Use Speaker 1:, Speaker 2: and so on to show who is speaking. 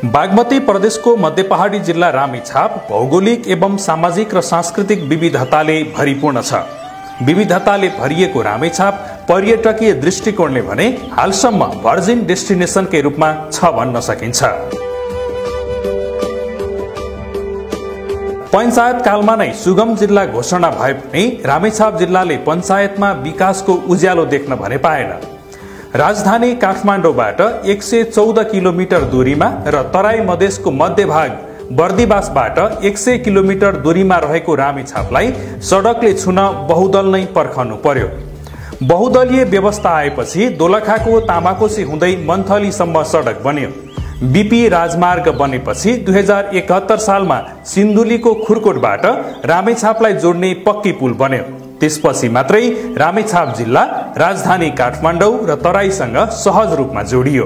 Speaker 1: बागमती प्रदेशको मध्य पहाडी जिल्ला रामेछाप भौगोलिक एवं सामाजिक र सांस्कृतिक विविधताले भरिपूर्ण छ। विविधताले भरिएको रामेछाप पर्यटकीय दृष्टिकोणले भने हालसम्म भर्जिन डेस्टिनेसनकै रूपमा छ भन्न सकिन्छ। पञ्चायत कालमा नै सुगम जिल्ला घोषणा भए पनि रामेछाप जिल्लाले पञ्चायतमा विकासको उज्यालो देख्न भने पाएन। राजधानी काठमाडौँबाट 114 किलोमिटर दूरीमा र तराई मधेसको मध्यभाग बर्दिवासबाट 100 किलोमिटर दूरीमा रहेको रामेछापलाई सडकले छुन बहुदल नै पर्खनु पर्यो। बहुदलीय व्यवस्था आएपछि दोलखाको तामाकोसी हुँदै मन्थलीसम्म सडक बन्यो। बीपी राजमार्ग बनेपछि 2071 सालमा सिन्धुलीको खुरकोटबाट रामेछापलाई जोड्ने पक्की पुल बन्यो। त्यसपछि मात्रै रामेछाप जिल्ला राजधानी काठमाडौँ र तराईसँग सहज रूपमा जोडियो।